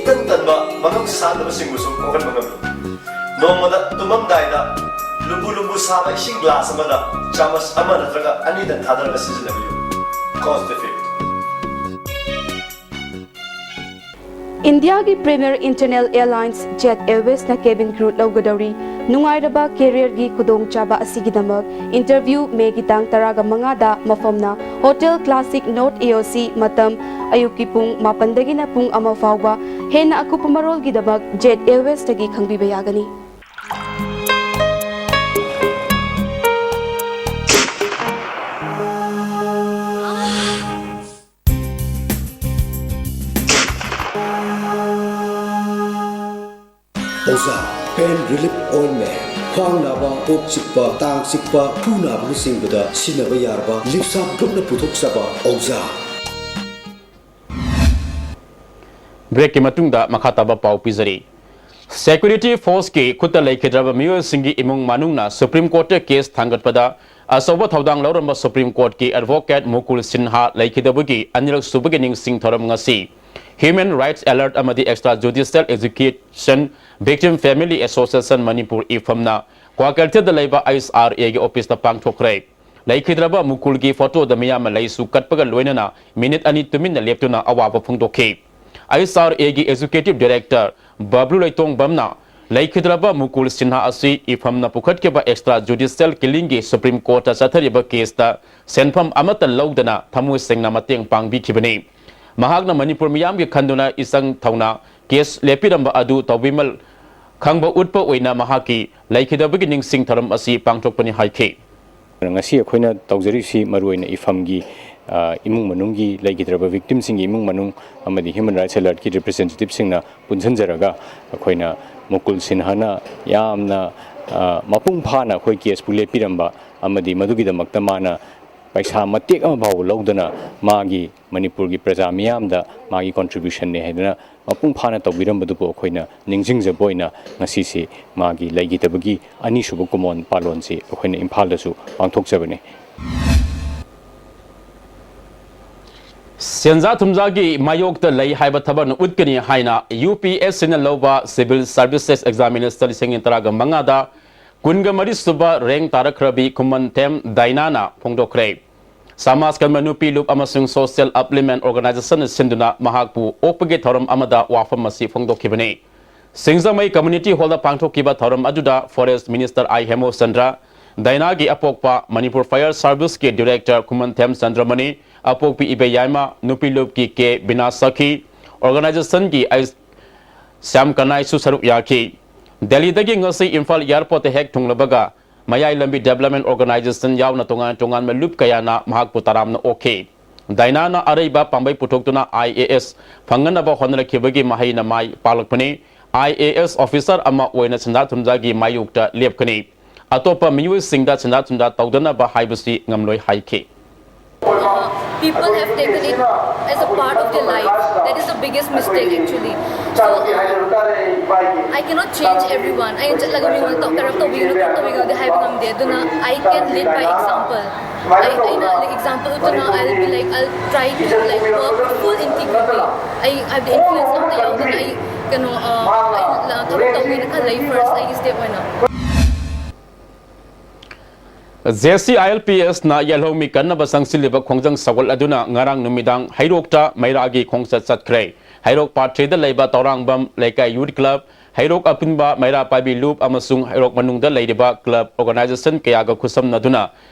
ꯏꯇꯟ ꯇꯟꯕ, ꯃꯉꯝ ꯁꯥꯟꯗꯕꯁꯤꯡꯕꯨꯁꯨ ꯀꯣꯛꯍꯟꯕ ꯉꯝꯃꯤ꯫ ꯅꯣꯡꯃꯗ ꯇꯨꯝꯃꯝꯗꯥꯏꯗ ꯂꯨꯝꯕꯨ ꯂꯨꯝꯕꯨ ꯁꯥꯕ ꯏꯁꯤꯡ ꯒ꯭ꯂꯥꯁ ꯑꯃꯗ ꯆꯥꯃꯁ ꯑꯃ ꯅꯠꯇ꯭ꯔꯒ ꯑꯅꯤꯗꯪ ꯊꯥꯗꯔꯒ ꯁꯤꯖꯤꯟꯅꯕꯤꯌꯨ꯫ Constipate꯫ ꯏꯟꯗꯤꯌꯥꯒꯤ Premier Internal Airlines Jet Airwaysꯅ cabin crew ꯂꯧꯒꯗꯧꯔꯤ꯫ ꯅꯨꯡꯉꯥꯏꯔꯕ careerꯒꯤ ꯈꯨꯗꯣꯡꯆꯥꯕ ꯑꯁꯤꯒꯤꯗꯃꯛ interview ꯃꯦꯒꯤ ꯇꯥꯡ ꯇꯔꯥꯒ ꯃꯉꯥꯗ, ꯃꯐꯝꯅ Hotel Classic North A O C, ꯃꯇꯝ ꯑꯌꯨꯛꯀꯤ ꯄꯨꯡ ꯃꯥꯄꯟꯗꯒꯤꯅ ꯄꯨꯡ ꯑꯃ ꯐꯥꯎꯕ꯫ ꯍꯦꯟꯅ ꯑꯀꯨꯞꯄ ꯃꯔꯣꯜꯒꯤꯗꯃꯛ Jet Airwaysꯇꯒꯤ ꯈꯪꯕꯤꯕ ꯌꯥꯒꯅꯤ꯫ ꯑꯣꯖꯥ, pain relief ointment, ꯈ꯭ꯋꯥꯡ ꯅꯥꯕ, ꯀꯣꯛ ꯆꯤꯛꯄ, ꯇꯥꯡ ꯆꯤꯛꯄ, ꯈꯨ ꯅꯥꯕꯅꯆꯤꯡꯕꯗ ꯁꯤꯖꯤꯟꯅꯕ ꯌꯥꯔꯕ ꯂꯤꯞꯁꯥꯞ ꯒ꯭ꯔꯨꯞꯅ ꯄꯨꯊꯣꯛꯆꯕ ꯑꯣꯖꯥ꯫ ꯕ꯭ꯔꯦꯛꯀꯤ ꯃꯇꯨꯡꯗ ꯃꯈꯥ ꯇꯥꯕ ꯄꯥꯎ ꯄꯤꯖꯔꯤ꯫ Security forceꯀꯤ ꯈꯨꯠꯇ ꯂꯩꯈꯤꯗ꯭ꯔꯕ ꯃꯤꯑꯣꯏꯁꯤꯡꯒꯤ ꯏꯃꯨꯡ ꯃꯅꯨꯡꯅ Supreme Courtꯇ case ꯊꯥꯡꯒꯠꯄꯗ ꯑꯆꯧꯕ ꯊꯧꯗꯥꯡ ꯂꯧꯔꯝꯕ Supreme Courtꯀꯤ advocate ꯃꯨꯀꯨꯜ ꯁꯤꯟꯍꯥ ꯂꯩꯈꯤꯗꯕꯒꯤ ꯑꯅꯤꯔꯛ ꯁꯨꯕꯒꯤ ꯅꯤꯡꯁꯤꯡ ꯊꯧꯔꯝ ꯉꯁꯤ Human Rights Alert ꯑꯃꯗꯤ Extra Judicial Execution Victim Family Association Manipur ꯏꯐꯝꯅ ꯀ꯭ꯋꯥꯀꯩꯊꯦꯜꯗ ꯂꯩꯕ ꯑꯥꯏ ꯑꯦꯁ ꯑꯥꯔ ꯑꯦꯒꯤ officeꯇ ꯄꯥꯡꯊꯣꯛꯈ꯭ꯔꯦ꯫ ꯂꯩꯈꯤꯗ꯭ꯔꯕ ꯃꯨꯀꯨꯜꯒꯤ photoꯗ ꯃꯤꯌꯥꯝꯅ ꯂꯩꯁꯨ ꯀꯠꯄꯒ ꯂꯣꯏꯅꯅ minute ꯑꯅꯤ ꯇꯨꯃꯤꯟꯅ ꯂꯦꯞꯇꯨꯅ ꯑꯋꯥꯕ ꯐꯣꯡꯗꯣꯛꯈꯤ꯫ ꯑꯥꯏ ꯑꯦꯁ ꯑꯥꯔ ꯑꯦꯒꯤ executive director ꯕꯕ꯭ꯂꯨ ꯂꯩꯇꯣꯡꯕꯝꯅ ꯂꯩꯈꯤꯗ꯭ꯔꯕ ꯃꯨꯀꯨꯜ ꯁꯤꯟꯍꯥ ꯑꯁꯤ ꯏꯐꯝꯅ ꯄꯨꯈꯠꯈꯤꯕ extra judicial killingꯒꯤ Supreme Courtꯇ ꯆꯠꯊꯔꯤꯕ caseꯇ ꯁꯦꯟꯐꯝ ꯑꯃꯠꯇ ꯂꯧꯗꯅ ꯊꯃꯣꯏ ꯁꯦꯡꯅ ꯃꯇꯦꯡ ꯄꯥꯡꯕꯤꯈꯤꯕꯅꯤ꯫ ꯃꯍꯥꯛꯅ ꯃꯅꯤꯄꯨꯔ ꯃꯤꯌꯥꯝꯒꯤ ꯈꯟꯗꯨꯅ ꯏꯆꯪ ꯊꯧꯅ case ꯂꯦꯞꯄꯤꯔꯝꯕ ꯑꯗꯨ ꯇꯧꯕꯤꯃꯜ ꯈꯪꯕ ꯎꯠꯄ ꯑꯣꯏꯅ ꯃꯍꯥꯛꯀꯤ ꯂꯩꯈꯤꯗꯕꯒꯤ ꯅꯤꯡꯁꯤꯡ ꯊꯧꯔꯝ ꯑꯁꯤ ꯄꯥꯡꯊꯣꯛꯄꯅꯤ ꯍꯥꯏꯈꯤ꯫ ꯉꯁꯤ ꯑꯩꯈꯣꯏꯅ ꯇꯧꯖꯔꯤꯁꯤ ꯃꯔꯨꯑꯣꯏꯅ ꯏꯐꯝꯒꯤ, ꯑ, ꯏꯃꯨꯡ ꯃꯅꯨꯡꯒꯤ ꯂꯩꯈꯤꯗ꯭ꯔꯕ victimꯁꯤꯡꯒꯤ ꯏꯃꯨꯡ ꯃꯅꯨꯡ ꯑꯃꯗꯤ Human Rights Alertꯀꯤ representativeꯁꯤꯡꯅ ꯄꯨꯟꯁꯤꯟꯖꯔꯒ ꯑꯩꯈꯣꯏꯅ ꯃꯨꯀꯨꯜ ꯁꯤꯟꯍꯥꯅ ꯌꯥꯝꯅ, ꯑ, ꯃꯄꯨꯡ ꯐꯥꯅ ꯑꯩꯈꯣꯏ caseꯄꯨ ꯂꯦꯞꯄꯤꯔꯝꯕ ꯑꯃꯗꯤ ꯃꯗꯨꯒꯤꯗꯃꯛꯇ ꯃꯥꯅ ꯄꯩꯁꯥ ꯃꯇꯦꯛ ꯑꯃ ꯐꯥꯎꯕ ꯂꯧꯗꯅ ꯃꯥꯒꯤ ꯃꯅꯤꯄꯨꯔꯒꯤ ꯄ꯭ꯔꯖꯥ ꯃꯤꯌꯥꯝꯗ ꯃꯥꯒꯤ contributionꯅꯦ ꯍꯥꯏꯗꯅ ꯃꯄꯨꯡ ꯐꯥꯅ ꯇꯧꯕꯤꯔꯝꯕꯗꯨꯕꯨ ꯑꯩꯈꯣꯏꯅ ꯅꯤꯡꯁꯤꯡꯖꯕ ꯑꯣꯏꯅ ꯉꯁꯤꯁꯤ ꯃꯥꯒꯤ ꯂꯩꯈꯤꯗꯕꯒꯤ ꯑꯅꯤꯁꯨꯕ ꯀꯨꯃꯣꯟ ꯄꯥꯂꯣꯟꯁꯤ ꯑꯩꯈꯣꯏꯅ ꯏꯝꯐꯥꯜꯗꯁꯨ ꯄꯥꯡꯊꯣꯛꯆꯕꯅꯤ꯫ ꯁꯦꯟꯖꯥ ꯊꯨꯝꯖꯥꯒꯤ ꯃꯥꯌꯣꯛꯇ ꯂꯩ ꯍꯥꯏꯕ ꯊꯕꯛꯅ ꯎꯠꯀꯅꯤ ꯍꯥꯏꯅ UPSCꯅ ꯂꯧꯕ Civil Services Examination ꯂꯤꯁꯤꯡ ꯑꯅꯤ ꯇꯔꯥꯒ ꯃꯉꯥꯗ ꯀꯨꯟꯒ ꯃꯔꯤ ꯁꯨꯕ rank ꯇꯥꯔꯛꯈ꯭ꯔꯕꯤ ꯈꯨꯃꯟꯊꯦꯝ ꯗꯥꯏꯅꯥꯅ ꯐꯣꯡꯗꯣꯛꯈ꯭ꯔꯦ꯫ ꯁꯃꯥꯖ ꯀꯟꯕ ꯅꯨꯄꯤ ꯂꯨꯞ ꯑꯃꯁꯨꯡ social upliftment organizationꯅ ꯁꯤꯟꯗꯨꯅ ꯃꯍꯥꯛꯄꯨ ꯑꯣꯛꯄꯒꯤ ꯊꯧꯔꯝ ꯑꯃꯗ ꯋꯥꯐꯝ ꯑꯁꯤ ꯐꯣꯡꯗꯣꯛꯈꯤꯕꯅꯤ꯫ ꯁꯤꯡꯖꯃꯩ Community Hallꯗ ꯄꯥꯡꯊꯣꯛꯈꯤꯕ ꯊꯧꯔꯝ ꯑꯗꯨꯗ Forest Minister ꯑꯥꯏ ꯍꯦꯃꯆꯟꯗ꯭ꯔ, ꯗꯥꯏꯅꯥꯒꯤ ꯑꯄꯣꯛꯄ ꯃꯅꯤꯄꯨꯔ Fire Serviceꯀꯤ Director ꯈꯨꯃꯟꯊꯦꯝ ꯆꯟꯗ꯭ꯔꯃꯅꯤ, ꯑꯄꯣꯛꯄꯤ ꯏꯕꯦꯌꯥꯏꯃ, ꯅꯨꯄꯤ ꯂꯨꯞꯀꯤ ꯀꯦ ꯕꯤꯅꯥ ꯁꯈꯤ, organizationꯒꯤ ꯑꯩ ꯁ꯭ꯌꯥꯝ ꯀꯅꯥꯏꯁꯨ ꯁꯔꯨꯛ ꯌꯥꯈꯤ꯫ ꯗꯦꯜꯂꯤꯗꯒꯤ ꯉꯁꯤ ꯏꯝꯐꯥꯜ airportꯇ ꯍꯦꯛ ꯊꯨꯡꯂꯕꯒ ꯃꯌꯥꯏ ꯂꯝꯕꯤ Development Organization ꯌꯥꯎꯅ ꯇꯣꯉꯥꯟ ꯇꯣꯉꯥꯟꯕ ꯂꯨꯞ ꯀꯌꯥꯅ ꯃꯍꯥꯛꯄꯨ ꯇꯔꯥꯝꯅ ꯑꯣꯛꯈꯤ꯫ ꯗꯥꯏꯅꯥꯅ ꯑꯔꯩꯕ ꯄꯥꯝꯕꯩ ꯄꯨꯊꯣꯛꯇꯨꯅ IAS ꯐꯪꯅꯅꯕ ꯍꯣꯠꯅꯔꯛꯈꯤꯕꯒꯤ ꯃꯍꯩꯅ ꯃꯥꯏ ꯄꯥꯛꯂꯛꯄꯅꯤ꯫ IAS officer ꯑꯃ ꯑꯣꯏꯅ ꯁꯦꯟꯖꯥ ꯊꯨꯝꯖꯥꯒꯤ ꯃꯥꯌꯣꯛꯇ ꯂꯦꯞꯀꯅꯤ꯫ ꯑꯇꯣꯞꯄ ꯃꯤꯑꯣꯏꯁꯤꯡꯗ ꯁꯦꯟꯖꯥ ꯊꯨꯝꯖꯥ ꯇꯧꯗꯅꯕ ꯍꯥꯏꯕꯁꯤ ꯉꯝꯂꯣꯏ ꯍꯥꯏꯈꯤ꯫ People have taken it as a part of their life. That is the biggest mistake, actually. So, uh, I cannot change everyone. ꯑꯩꯅ ꯆꯠꯂꯒ ꯃꯤꯉꯣꯟꯗ ꯇꯧ-, ꯀꯔꯞ ꯇꯧꯕꯤꯒꯅꯨ, ꯀꯔꯞ ꯇꯧꯕꯤꯒꯅꯨꯗꯤ ꯍꯥꯏꯕ ꯉꯝꯗꯦ꯫ ꯑꯗꯨꯅ I can lead by example. ꯑꯩ, ꯑꯩꯅ, like, example ꯎꯠꯇꯨꯅ, I'll be like, I'll try to, like, work full integrity. ꯑꯩ, ꯍꯥꯏꯕꯗꯤ, influence ꯑꯝꯇ ꯌꯥꯎꯗꯅ ꯑꯩ, ꯀꯩꯅꯣ, ꯑ, ꯑꯩ, ꯊꯕꯛ ꯇꯧꯒꯦꯅ ꯈꯜꯂꯦ ꯑꯩ first ꯑꯩꯒꯤ step ꯑꯣꯏꯅ꯫ J C I L P ꯑꯦꯁꯅ ꯌꯦꯜꯍꯧꯃꯤ ꯀꯟꯅꯕ ꯆꯪꯁꯤꯜꯂꯤꯕ ꯈꯣꯡꯖꯪ ꯁꯧꯒꯠ ꯑꯗꯨꯅ ꯉꯔꯥꯡ ꯅꯨꯃꯤꯗꯥꯡ ꯍꯩꯔꯣꯛꯇ ꯃꯩꯔꯥꯒꯤ ꯈꯣꯡꯆꯠ ꯆꯠꯈ꯭ꯔꯦ꯫ ꯍꯩꯔꯣꯛ ꯄꯥꯠ ꯊ꯭ꯔꯤꯗ ꯂꯩꯕ ꯇꯧꯔꯥꯡꯕꯝ ꯂꯩꯀꯥꯏ ꯌꯨꯠ ꯀ꯭ꯂꯕ, ꯍꯩꯔꯣꯛ ꯑꯄꯨꯟꯕ ꯃꯩꯔꯥ ꯄꯥꯏꯕꯤ ꯂꯨꯞ ꯑꯃꯁꯨꯡ ꯍꯩꯔꯣꯛ ꯃꯅꯨꯡꯗ ꯂꯩꯔꯤꯕ ꯀ꯭ꯂꯕ ꯑꯣꯔꯒꯅꯥꯏꯖꯦꯁꯟ ꯀꯌꯥꯒ ꯈꯨꯠꯁꯝꯅꯗꯨꯅ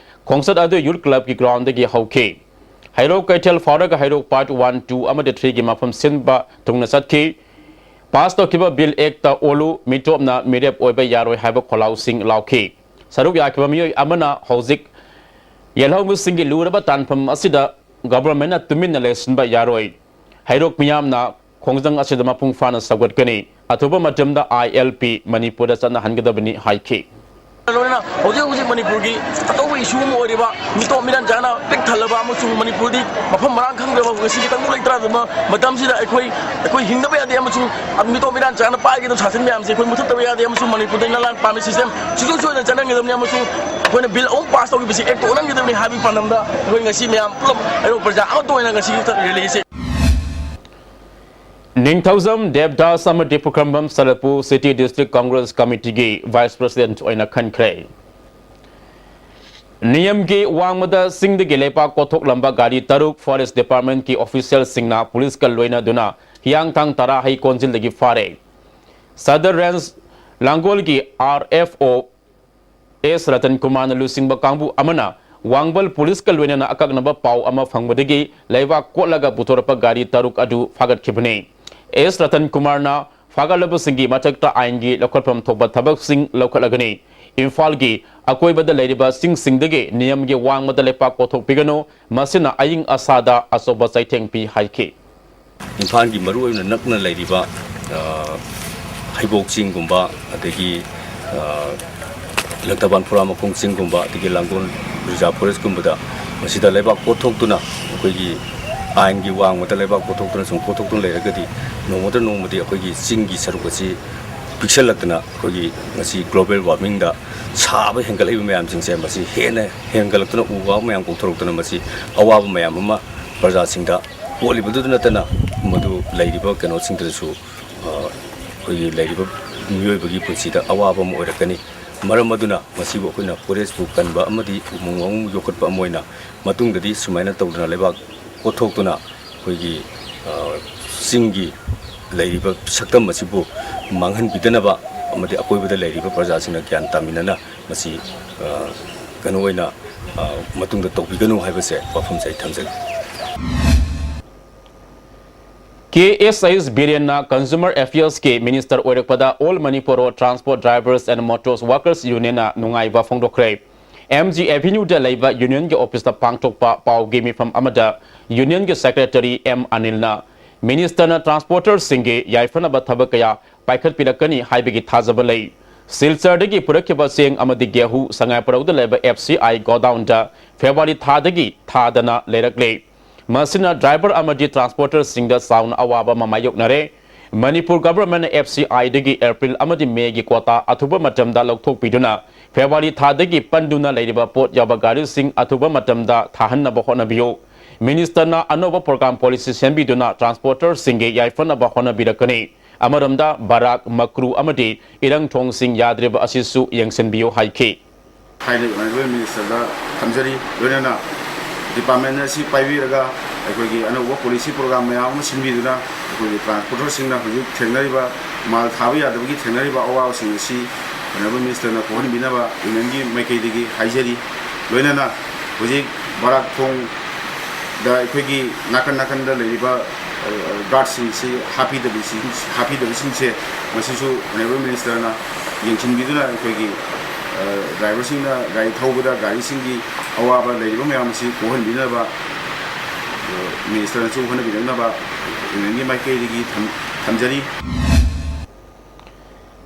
ꯈꯣꯡꯆꯠ ꯑꯗꯨ ꯌꯨꯠ ꯀ꯭ꯂꯕꯀꯤ ꯒ꯭ꯔꯥꯎꯟꯗꯒꯤ ꯍꯧꯈꯤ꯫ ꯍꯩꯔꯣꯛ ꯀꯩꯊꯦꯜ ꯐꯥꯎꯔꯒ ꯍꯩꯔꯣꯛ ꯄꯥꯔꯠ ꯋꯥꯟ, ꯇꯨ ꯑꯃꯗꯤ ꯊ꯭ꯔꯤꯒꯤ ꯃꯐꯝ ꯁꯤꯟꯕ ꯊꯨꯡꯅ ꯆꯠꯈꯤ꯫ ꯄꯥꯁ ꯇꯧꯈꯤꯕ ꯕꯤꯜ ꯑꯦꯛꯇ ꯑꯣꯜꯂꯨ, ꯃꯤꯇꯣꯞꯅ ꯃꯤꯔꯦꯞ ꯑꯣꯏꯕ ꯌꯥꯔꯣꯏ ꯍꯥꯏꯕ ꯈꯣꯜꯂꯥꯎꯁꯤꯡ ꯂꯥꯎꯈꯤ꯫ ꯁꯔꯨꯛ ꯌꯥꯈꯤꯕ ꯃꯤꯑꯣꯏ ꯑꯃꯅ ꯍꯧꯖꯤꯛ ꯌꯦꯜꯍꯧꯃꯤꯁꯤꯡꯒꯤ ꯂꯨꯔꯕ ꯇꯥꯟꯐꯝ ꯑꯁꯤꯗ ꯒꯚꯔꯟꯃꯦꯟꯠꯅ ꯇꯨꯃꯤꯟꯅ ꯂꯩꯁꯤꯟꯕ ꯌꯥꯔꯣꯏ꯫ ꯍꯩꯔꯣꯛ ꯃꯤꯌꯥꯝꯅ ꯈꯣꯡꯖꯪ ꯑꯁꯤꯗ ꯃꯄꯨꯡ ꯐꯥꯅ ꯁꯧꯒꯠꯀꯅꯤ꯫ ꯑꯊꯨꯕ ꯃꯇꯝꯗ ꯑꯥꯏ ꯑꯦꯜ ꯄꯤ ꯃꯅꯤꯄꯨꯔꯗ ꯆꯠꯅꯍꯟꯒꯗꯕꯅꯤ ꯍꯥꯏꯈꯤ꯫ ꯂꯣꯏꯅꯅ ꯍꯧꯖꯤꯛ ꯍꯧꯖꯤꯛ ꯃꯅꯤꯄꯨꯔꯒꯤ ꯑꯆꯧꯕ ꯏꯁꯨ ꯑꯃ ꯑꯣꯏꯔꯤꯕ ꯃꯤꯇꯣꯞ ꯃꯤꯔꯥꯟ ꯆꯥꯅ ꯄꯤꯛ ꯊꯜꯂꯕ ꯑꯃꯁꯨꯡ ꯃꯅꯤꯄꯨꯔꯗꯤ ꯃꯐꯝ ꯃꯔꯥꯡ ꯈꯪꯗ꯭ꯔꯕ ꯉꯁꯤꯒꯤ ꯇꯪꯗꯨ ꯂꯩꯇꯥꯗꯕ ꯃꯇꯝꯁꯤꯗ ꯑꯩꯈꯣꯏ, ꯑꯩꯈꯣꯏ ꯍꯤꯡꯗꯕ ꯌꯥꯗꯦ ꯑꯃꯁꯨꯡ ꯃꯤꯇꯣꯞ ꯃꯤꯔꯥꯟ ꯆꯥꯅ ꯄꯥꯏꯒꯗꯕ ꯁꯥꯁꯟ ꯃꯌꯥꯝꯁꯦ ꯑꯩꯈꯣꯏ ꯃꯨꯊꯠꯇꯕ ꯌꯥꯗꯦ ꯑꯃꯁꯨꯡ ꯃꯅꯤꯄꯨꯔꯗ ꯅꯂꯥꯟ ꯄꯥꯝꯃꯤ ꯁꯤꯁꯇꯦꯝ ꯁꯨꯡꯁꯣꯏ ꯁꯣꯏꯗꯅ ꯆꯠꯍꯟꯒꯗꯕꯅꯤ ꯑꯃꯁꯨꯡ ꯑꯩꯈꯣꯏꯅ ꯕꯤꯜ ꯑꯍꯨꯝ ꯄꯥꯁ ꯇꯧꯈꯤꯕꯁꯤ ꯑꯦꯛꯇ ꯑꯣꯟꯍꯟꯒꯗꯕꯅꯤ ꯍꯥꯏꯕꯒꯤ ꯄꯥꯟꯗꯝꯗ ꯑꯩꯈꯣꯏ ꯉꯁꯤ ꯃꯌꯥꯝ ꯄꯨꯂꯞ ꯍꯩꯔꯣꯛ ꯄ꯭ꯔꯖꯥ ꯑꯃꯠꯇ ꯑꯣꯏꯅ ꯉꯁꯤꯒꯤ ꯔꯦꯂꯤꯁꯤ ꯅꯤꯡꯊꯧꯖꯝ ꯗꯦꯕꯗꯥꯁ ꯑꯃꯗꯤ ꯄꯨꯈ꯭ꯔꯝꯕꯝ ꯁꯔꯠꯄꯨ City District Congress Committeeꯒꯤ Vice President ꯑꯣꯏꯅ ꯈꯟꯈ꯭ꯔꯦ꯫ ꯅꯤꯌꯝꯒꯤ ꯋꯥꯡꯃꯗ ꯆꯤꯡꯗꯒꯤ ꯂꯩꯕꯥꯛ ꯀꯣꯊꯣꯛꯂꯝꯕ ꯒꯥꯔꯤ ꯇꯔꯨꯛ Forest Departmentꯀꯤ officialꯁꯤꯡꯅ ꯄꯨꯂꯤꯁꯀ ꯂꯣꯏꯅꯗꯨꯅ ꯍꯤꯌꯥꯡꯊꯥꯡ ꯇꯔꯥ ꯍꯩ ꯀꯣꯟꯖꯤꯜꯗꯒꯤ ꯐꯥꯔꯦ꯫ Sadar range ꯂꯥꯡꯒꯣꯜꯒꯤ R F O ꯑꯦꯁ ꯔꯇꯟ ꯀꯨꯃꯥꯔꯅ ꯂꯨꯆꯤꯡꯕ ꯀꯥꯡꯕꯨ ꯑꯃꯅ ꯋꯥꯡꯕꯜ ꯄꯨꯂꯤꯁꯀ ꯂꯣꯏꯅꯅ ꯑꯀꯛꯅꯕ ꯄꯥꯎ ꯑꯃ ꯐꯪꯕꯗꯒꯤ ꯂꯩꯕꯥꯛ ꯀꯣꯠꯂꯒ ꯄꯨꯊꯣꯔꯛꯄ ꯒꯥꯔꯤ ꯇꯔꯨꯛ ꯑꯗꯨ ꯐꯥꯒꯠꯈꯤꯕꯅꯤ꯫ ꯑꯦꯁ ꯔꯇꯟ ꯀꯨꯃꯥꯔꯅ ꯐꯥꯒꯠꯂꯕꯁꯤꯡꯒꯤ ꯃꯊꯛꯇ ꯑꯥꯏꯟꯒꯤ ꯂꯧꯈꯠꯐꯝ ꯊꯣꯛꯄ ꯊꯕꯛꯁꯤꯡ ꯂꯧꯈꯠꯂꯒꯅꯤ꯫ ꯏꯝꯐꯥꯜꯒꯤ ꯑꯀꯣꯏꯕꯗ ꯂꯩꯔꯤꯕ ꯆꯤꯡꯁꯤꯡꯗꯒꯤ ꯅꯤꯌꯝꯒꯤ ꯋꯥꯡꯃꯗ ꯂꯩꯄꯥꯛ ꯀꯣꯊꯣꯛꯄꯤꯒꯅꯨ, ꯃꯁꯤꯅ ꯑꯏꯪ ꯑꯁꯥꯗ ꯑꯆꯧꯕ ꯆꯩꯊꯦꯡ ꯄꯤ ꯍꯥꯏꯈꯤ꯫ ꯏꯝꯐꯥꯜꯒꯤ ꯃꯔꯨꯑꯣꯏꯅ ꯅꯛꯅ ꯂꯩꯔꯤꯕ ꯍꯩꯕꯣꯛ ꯆꯤꯡꯒꯨꯝꯕ, ꯑꯗꯒꯤ ꯂꯪꯊꯕꯥꯜ ꯐꯨꯔꯥꯃꯈꯣꯡ ꯆꯤꯡꯒꯨꯝꯕ, ꯑꯗꯒꯤ ꯂꯥꯡꯒꯣꯜ ꯔꯤꯖꯥꯔꯚ ꯐꯣꯔꯦꯁꯀꯨꯝꯕꯗ ꯃꯁꯤꯗ ꯂꯩꯕꯥꯛ ꯀꯣꯠꯊꯣꯛꯇꯨꯅ, ꯑꯩꯈꯣꯏꯒꯤ ꯑꯥꯏꯟꯒꯤ ꯋꯥꯡꯃꯗ ꯂꯩꯕꯥꯛ ꯀꯣꯠꯊꯣꯛꯇꯨꯅ ꯁꯨꯝ ꯀꯣꯠꯊꯣꯛꯇꯨꯅ ꯂꯩꯔꯒꯗꯤ, ꯅꯣꯡꯃꯗ ꯅꯣꯡꯃꯗꯤ ꯑꯩꯈꯣꯏꯒꯤ ꯆꯤꯡꯒꯤ ꯁꯔꯨꯛ ꯑꯁꯤ ꯄꯤꯛꯁꯜꯂꯛꯇꯅ, ꯑꯩꯈꯣꯏꯒꯤ ꯉꯁꯤ global warmingꯗ ꯁꯥꯕ ꯍꯦꯟꯒꯠꯂꯛꯏꯕ ꯃꯌꯥꯝꯁꯤꯡꯁꯦ, ꯃꯁꯤ ꯍꯦꯟꯅ ꯍꯦꯟꯒꯠꯂꯛꯇꯨꯅ, ꯎ ꯋꯥ ꯃꯌꯥꯝ ꯀꯣꯛꯊꯣꯔꯛꯇꯨꯅ, ꯃꯁꯤ ꯑꯋꯥꯕ ꯃꯌꯥꯝ ꯑꯃ ꯄ꯭ꯔꯖꯥꯁꯤꯡꯗ ꯄꯣꯛꯂꯤꯕꯗꯨꯗ ꯅꯠꯇꯅ, ꯃꯗꯨ ꯂꯩꯔꯤꯕ ꯀꯩꯅꯣꯁꯤꯡꯗꯁꯨ, ꯑ, ꯑꯩꯈꯣꯏꯒꯤ ꯂꯩꯔꯤꯕ ꯃꯤꯑꯣꯏꯕꯒꯤ ꯄꯨꯟꯁꯤꯗ ꯑꯋꯥꯕ ꯑꯃ ꯑꯣꯏꯔꯛꯀꯅꯤ꯫ ꯃꯔꯝ ꯑꯗꯨꯅ ꯃꯁꯤꯕꯨ ꯑꯩꯈꯣꯏꯅ forestꯄꯨ ꯀꯟꯕ ꯑꯃꯗꯤ ꯎꯃꯪ ꯋꯥꯃꯪ ꯌꯣꯛꯈꯠꯄ ꯑꯃ ꯑꯣꯏꯅ, ꯃꯇꯨꯡꯗꯗꯤ ꯁꯨꯃꯥꯏꯅ ꯇꯧꯗꯅ ꯂꯩꯕꯥꯛ ꯀꯣꯠꯊꯣꯛꯇꯨꯅ ꯑꯩꯈꯣꯏꯒꯤ, ꯑ, ꯆꯤꯡꯒꯤ ꯂꯩꯔꯤꯕ ꯁꯛꯇꯝ ꯑꯁꯤꯕꯨ ꯃꯥꯡꯍꯟꯕꯤꯗꯅꯕ ꯑꯃꯗꯤ ꯑꯀꯣꯏꯕꯗ ꯂꯩꯔꯤꯕ ꯄ꯭ꯔꯖꯥꯁꯤꯡꯅ ꯒ꯭ꯌꯥꯟ ꯇꯥꯃꯤꯟꯅꯅ ꯃꯁꯤ, ꯑ, ꯀꯩꯅꯣ ꯑꯣꯏꯅ, ꯑ, ꯃꯇꯨꯡꯗ ꯇꯧꯕꯤꯒꯅꯨ ꯍꯥꯏꯕꯁꯦ ꯋꯥꯐꯝꯁꯦ ꯑꯩ ꯊꯝꯖꯒꯦ꯫ ꯀꯦ ꯑꯦꯁ ꯑꯩꯁ ꯕꯤꯔꯦꯟꯅ Consumer Affairsꯀꯤ Minister ꯑꯣꯏꯔꯛꯄꯗ All Manipur Road Transport Drivers and Motors Workers Unionꯅ ꯅꯨꯡꯉꯥꯏꯕ ꯐꯣꯡꯗꯣꯛꯈ꯭ꯔꯦ꯫ ꯑꯦꯝ ꯖꯤ Avenueꯗ ꯂꯩꯕ unionꯒꯤ officeꯇ ꯄꯥꯡꯊꯣꯛꯄ ꯄꯥꯎꯒꯤ ꯃꯤꯐꯝ ꯑꯃꯗ unionꯒꯤ secretary ꯑꯦꯝ ꯑꯅꯤꯜꯅ ministerꯅ transporterꯁꯤꯡꯒꯤ ꯌꯥꯏꯐꯅꯕ ꯊꯕꯛ ꯀꯌꯥ ꯄꯥꯏꯈꯠꯄꯤꯔꯛꯀꯅꯤ ꯍꯥꯏꯕꯒꯤ ꯊꯥꯖꯕ ꯂꯩ꯫ ꯁꯤꯜꯆꯔꯗꯒꯤ ꯄꯨꯔꯛꯈꯤꯕ ꯆꯦꯡ ꯑꯃꯗꯤ ꯒꯦꯍꯨ ꯁꯉꯥꯏꯄ꯭ꯔꯧꯗ ꯂꯩꯕ F C I godownꯗ February ꯊꯥꯗꯒꯤ ꯊꯥꯗꯅ ꯂꯩꯔꯛꯂꯦ꯫ ꯃꯁꯤꯅ driver ꯑꯃꯗꯤ transporterꯁꯤꯡꯗ ꯆꯥꯎꯅ ꯑꯋꯥꯕ ꯑꯃ ꯃꯥꯌꯣꯛꯅꯔꯦ꯫ ꯃꯅꯤꯄꯨꯔ governmentꯅ F C Iꯗꯒꯤ April ꯑꯃꯗꯤ Mayꯒꯤ quota ꯑꯊꯨꯕ ꯃꯇꯝꯗ ꯂꯧꯊꯣꯛꯄꯤꯗꯨꯅ February ꯊꯥꯗꯒꯤ ꯄꯟꯗꯨꯅ ꯂꯩꯔꯤꯕ ꯄꯣꯠ ꯌꯥꯎꯕ ꯒꯥꯔꯤꯁꯤꯡ ꯑꯊꯨꯕ ꯃꯇꯝꯗ ꯊꯥꯍꯟꯅꯕ ꯍꯣꯠꯅꯕꯤꯌꯨ꯫ Ministerꯅ ꯑꯅꯧꯕ program policy ꯁꯦꯝꯕꯤꯗꯨꯅ transporterꯁꯤꯡꯒꯤ ꯌꯥꯏꯐꯅꯕ ꯍꯣꯠꯅꯕꯤꯔꯛꯀꯅꯤ꯫ ꯑꯃꯔꯣꯝꯗ ꯕꯔꯥꯛ, ꯃꯀ꯭ꯔꯨ ꯑꯃꯗꯤ ꯏꯔꯪꯊꯣꯡꯁꯤꯡ ꯌꯥꯗ꯭ꯔꯤꯕ ꯑꯁꯤꯁꯨ ꯌꯦꯡꯁꯤꯟꯕꯤꯌꯨ ꯍꯥꯏꯈꯤ꯫ ꯊꯥꯏꯅ Honourable Ministerꯗ ꯊꯝꯖꯔꯤ꯫ ꯂꯣꯏꯅꯅ department ꯑꯁꯤ ꯄꯥꯏꯕꯤꯔꯒ ꯑꯩꯈꯣꯏꯒꯤ ꯑꯅꯧꯕ policy program ꯃꯌꯥꯝ ꯑꯃ ꯁꯤꯟꯕꯤꯗꯨꯅ ꯑꯩꯈꯣꯏꯒꯤ transporterꯁꯤꯡꯅ ꯍꯧꯖꯤꯛ ꯊꯦꯡꯅꯔꯤꯕ ꯃꯥꯜ ꯊꯥꯕ ꯌꯥꯗꯕꯒꯤ ꯊꯦꯡꯅꯔꯤꯕ ꯑꯋꯥꯕꯁꯤꯡ ꯑꯁꯤ Honourable Ministerꯅ ꯀꯣꯛꯍꯟꯕꯤꯅꯕ unionꯒꯤ ꯃꯥꯏꯀꯩꯗꯒꯤ ꯍꯥꯏꯖꯔꯤ꯫ ꯂꯣꯏꯅꯅ ꯍꯧꯖꯤꯛ ꯕꯔꯥꯛ ꯊꯣꯡꯗ ꯑꯩꯈꯣꯏꯒꯤ ꯅꯥꯀꯟ ꯅꯥꯀꯟꯗ ꯂꯩꯔꯤꯕ, ꯑ, guardꯁꯤꯡꯁꯤ ꯍꯥꯞꯄꯤꯗꯕꯁꯤ-, ꯍꯥꯞꯄꯤꯗꯕꯁꯤꯡꯁꯦ ꯃꯁꯤꯁꯨ Honourable Ministerꯅ ꯌꯦꯡꯁꯤꯟꯕꯤꯗꯨꯅ ꯑꯩꯈꯣꯏꯒꯤ, ꯑ, driverꯁꯤꯡꯅ ꯒꯥꯔꯤ ꯊꯧꯕꯗ ꯒꯥꯔꯤꯁꯤꯡꯒꯤ ꯑꯋꯥꯕ ꯂꯩꯔꯤꯕ ꯃꯌꯥꯝ ꯑꯁꯤ ꯀꯣꯛꯍꯟꯕꯤꯅꯕ, ꯑ, ministerꯅꯁꯨ ꯍꯣꯠꯅꯕꯤꯔꯛꯅꯕ unionꯒꯤ ꯃꯥꯏꯀꯩꯗꯒꯤ ꯊꯝ-, ꯊꯝꯖꯔꯤ꯫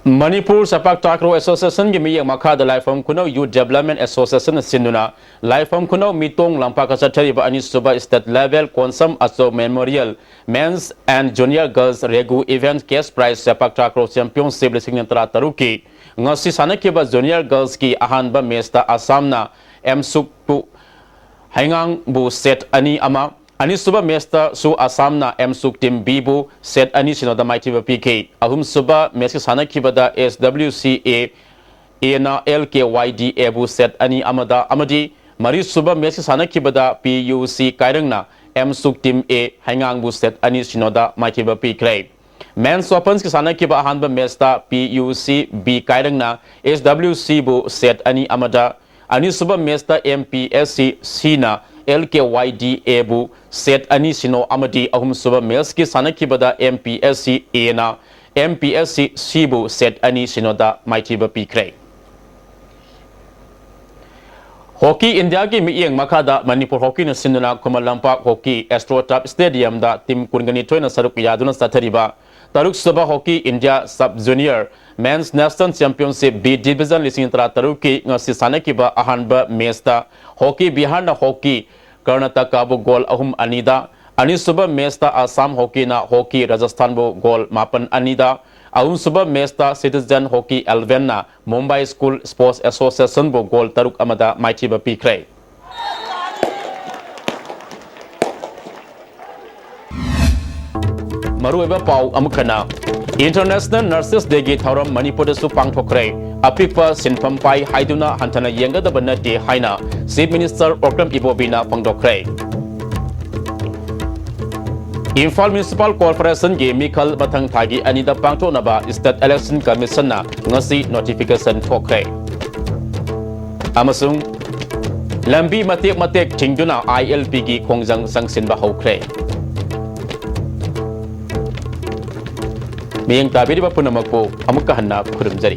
ꯃꯅꯤꯄꯨꯔ ꯁꯦꯄꯥꯛ ꯇꯥꯀ꯭ꯔꯣ ꯑꯦꯁꯣꯁꯤꯌꯦꯁꯟꯒꯤ ꯃꯤꯠꯌꯦꯡ ꯃꯈꯥꯗ ꯂꯥꯏꯐꯝ ꯈꯨꯅꯧ ꯌꯨꯠ ꯗꯦꯕꯂꯞꯃꯦꯟ ꯑꯦꯁꯣꯁꯤꯌꯦꯁꯟꯅ ꯁꯤꯟꯗꯨꯅ ꯂꯥꯏꯐꯝ ꯈꯨꯅꯧ ꯃꯤꯇꯣꯡ ꯂꯝꯄꯥꯛꯇ ꯆꯠꯊꯔꯤꯕ ꯑꯅꯤꯁꯨꯕ state level Konsam Achou memorial men's and junior girls regu event cash prize sepak takraw championship ꯂꯤꯁꯤꯡ ꯑꯅꯤ ꯇꯔꯥ ꯇꯔꯨꯛꯀꯤ ꯉꯁꯤ ꯁꯥꯟꯅꯈꯤꯕ ꯖꯨꯅꯤꯌꯔ ꯒꯔꯜꯁꯀꯤ ꯑꯍꯥꯟꯕ ꯃꯦꯆꯇ ꯑꯁꯥꯝꯅ ꯑꯦꯝꯁꯨꯛꯄꯨ ꯍꯩꯉꯥꯡꯕꯨ ꯁꯦꯠ ꯑꯅꯤ ꯑꯃ, ꯑꯅꯤꯁꯨꯕ ꯃꯦꯆꯇꯁꯨ ꯑꯁꯥꯝꯅ ꯑꯦꯝꯁꯨꯛ ꯇꯤꯝ ꯕꯤꯕꯨ ꯁꯦꯠ ꯑꯅꯤ ꯁꯤꯅꯣꯗ ꯃꯥꯏꯊꯤꯕ ꯄꯤꯈꯤ꯫ ꯑꯍꯨꯝꯁꯨꯕ ꯃꯦꯆꯀꯤ ꯁꯥꯟꯅꯈꯤꯕꯗ ꯑꯦꯁ ꯗꯕ꯭ꯂꯤꯎ ꯁꯤ ꯑꯦ ꯑꯦꯅ ꯑꯦꯜ ꯀꯦ ꯋꯥꯏ ꯗꯤ ꯑꯦꯕꯨ ꯁꯦꯠ ꯑꯅꯤ ꯑꯃꯗ ꯑꯃꯗꯤ ꯃꯔꯤꯁꯨꯕ ꯃꯦꯆꯀꯤ ꯁꯥꯟꯅꯈꯤꯕꯗ ꯄꯤ ꯌꯨ ꯁꯤ ꯀꯥꯏꯔꯪꯅ ꯑꯦꯝꯁꯨꯛ ꯇꯤꯝ ꯑꯦ ꯍꯩꯉꯥꯡꯕꯨ ꯁꯦꯠ ꯑꯅꯤ ꯁꯤꯅꯣꯗ ꯃꯥꯏꯊꯤꯕ ꯄꯤꯈ꯭ꯔꯦ꯫ ꯃꯦꯟꯁ ꯑꯣꯄꯟꯁꯀꯤ ꯁꯥꯟꯅꯈꯤꯕ ꯑꯍꯥꯟꯕ ꯃꯦꯆꯇ ꯄꯤ ꯌꯨ ꯁꯤ ꯕꯤ ꯀꯥꯏꯔꯪꯅ ꯑꯦꯁ ꯗꯕ꯭ꯂꯤꯎ ꯁꯤꯕꯨ ꯁꯦꯠ ꯑꯅꯤ ꯑꯃꯗ, ꯑꯅꯤꯁꯨꯕ ꯃꯦꯆꯇ ꯑꯦꯝ ꯄꯤ ꯑꯦꯁ ꯁꯤ ꯁꯤꯅ ꯑꯦꯜ ꯀꯦ ꯋꯥꯏ ꯗꯤ ꯑꯦꯕꯨ ꯁꯦꯠ ꯑꯅꯤ ꯁꯤꯅꯣ ꯑꯃꯗꯤ ꯑꯍꯨꯝꯁꯨꯕ ꯃꯦꯆꯀꯤ ꯁꯥꯟꯅꯈꯤꯕꯗ ꯑꯦꯝ ꯄꯤ ꯑꯦꯁ ꯁꯤ ꯑꯦꯅ ꯑꯦꯝ ꯄꯤ ꯑꯦꯁ ꯁꯤ ꯁꯤꯕꯨ ꯁꯦꯠ ꯑꯅꯤ ꯁꯤꯅꯣꯗ ꯃꯥꯏꯊꯤꯕ ꯄꯤꯈ꯭ꯔꯦ꯫ ꯍꯣꯀꯤ ꯏꯟꯗꯤꯌꯥꯒꯤ ꯃꯤꯠꯌꯦꯡ ꯃꯈꯥꯗ ꯃꯅꯤꯄꯨꯔ ꯍꯣꯀꯤꯅ ꯁꯤꯟꯗꯨꯅ ꯈꯨꯃꯟ ꯂꯝꯄꯥꯛ ꯍꯣꯀꯤ ꯑꯦꯁꯇ꯭ꯔꯣ ꯇꯔꯐ ꯁ꯭ꯇꯦꯗꯤꯌꯝꯗ ꯇꯤꯝ ꯀꯨꯟꯒ ꯅꯤꯊꯣꯏꯅ ꯁꯔꯨꯛ ꯌꯥꯗꯨꯅ ꯆꯠꯊꯔꯤꯕ ꯇꯔꯨꯛꯁꯨꯕ hockey India sub junior men national championship B division ꯂꯤꯁꯤꯡ ꯇꯔꯥ ꯇꯔꯨꯛꯀꯤ ꯉꯁꯤ ꯁꯥꯟꯅꯈꯤꯕ ꯑꯍꯥꯟꯕ ꯃꯦꯆꯇ ꯍꯣꯀꯤ ꯕꯤꯍꯥꯔꯅ ꯍꯣꯀꯤ ꯀꯔꯅꯥꯇꯀꯥꯕꯨ ꯒꯣꯜ ꯑꯍꯨꯝ ꯑꯅꯤꯗ, ꯑꯅꯤꯁꯨꯕ ꯃꯦꯆꯇ ꯑꯁꯥꯝ ꯍꯣꯀꯤꯅ ꯍꯣꯀꯤ ꯔꯥꯖꯁꯊꯥꯟꯕꯨ ꯒꯣꯜ ꯃꯥꯄꯟ ꯑꯅꯤꯗ, ꯑꯍꯨꯝꯁꯨꯕ ꯃꯦꯆꯇ ꯁꯤꯇꯤꯖꯟ ꯍꯣꯀꯤ ꯑꯦꯂꯚꯦꯟꯅ ꯃꯨꯝꯕꯥꯏ ꯁ꯭ꯀꯨꯜ ꯁ꯭ꯄꯣꯔꯠꯁ ꯑꯦꯁꯣꯁꯤꯌꯦꯁꯟꯕꯨ ꯒꯣꯜ ꯇꯔꯨꯛ ꯑꯃꯗ ꯃꯥꯏꯊꯤꯕ ꯄꯤꯈ꯭ꯔꯦ꯫ ꯃꯔꯨꯑꯣꯏꯕ ꯄꯥꯎ ꯑꯃꯨꯛ ꯍꯟꯅ, ꯏꯟꯇꯔꯅꯦꯁꯅꯦꯜ ꯅꯔꯁꯦꯁ ꯗꯦꯒꯤ ꯊꯧꯔꯝ ꯃꯅꯤꯄꯨꯔꯗꯁꯨ ꯄꯥꯡꯊꯣꯛꯈ꯭ꯔꯦ꯫ ꯑꯄꯤꯛꯄ ꯁꯤꯟꯐꯝ ꯄꯥꯏ ꯍꯥꯏꯗꯨꯅ ꯍꯟꯊꯅ ꯌꯦꯡꯒꯗꯕ ꯅꯠꯇꯦ ꯍꯥꯏꯅ ꯆꯤꯐ ꯃꯤꯅꯤꯁꯇꯔ ꯑꯣꯀ꯭ꯔꯝ ꯏꯕꯣꯕꯤꯅ ꯐꯣꯡꯗꯣꯛꯈ꯭ꯔꯦ꯫ ꯏꯝꯐꯥꯜ ꯃ꯭ꯌꯨꯅꯤꯁꯤꯄꯥꯜ ꯀꯣꯔꯄꯣꯔꯦꯁꯟꯒꯤ ꯃꯤꯈꯜ ꯃꯊꯪ ꯊꯥꯒꯤ ꯑꯅꯤꯗ ꯄꯥꯡꯊꯣꯛꯅꯕ ꯁ꯭ꯇꯦꯠ ꯏꯂꯦꯛꯁꯟ ꯀꯃꯤꯁꯟꯅ ꯉꯁꯤ ꯅꯣꯇꯤꯐꯤꯀꯦꯁꯟ ꯊꯣꯛꯈ꯭ꯔꯦ꯫ ꯑꯃꯁꯨꯡ ꯂꯝꯕꯤ ꯃꯇꯦꯛ ꯃꯇꯦꯛ ꯊꯤꯡꯗꯨꯅ ꯑꯥꯏ ꯑꯦꯜ ꯄꯤꯒꯤ ꯈꯣꯡꯖꯪ ꯆꯪꯁꯤꯟꯕ ꯍꯧꯈ꯭ꯔꯦ꯫ ꯃꯤꯠꯌꯦꯡ ꯇꯥꯕꯤꯔꯤꯕ ꯄꯨꯝꯅꯃꯛꯄꯨ ꯑꯃꯨꯛꯀ ꯍꯟꯅ ꯈꯨꯔꯨꯝꯖꯔꯤ꯫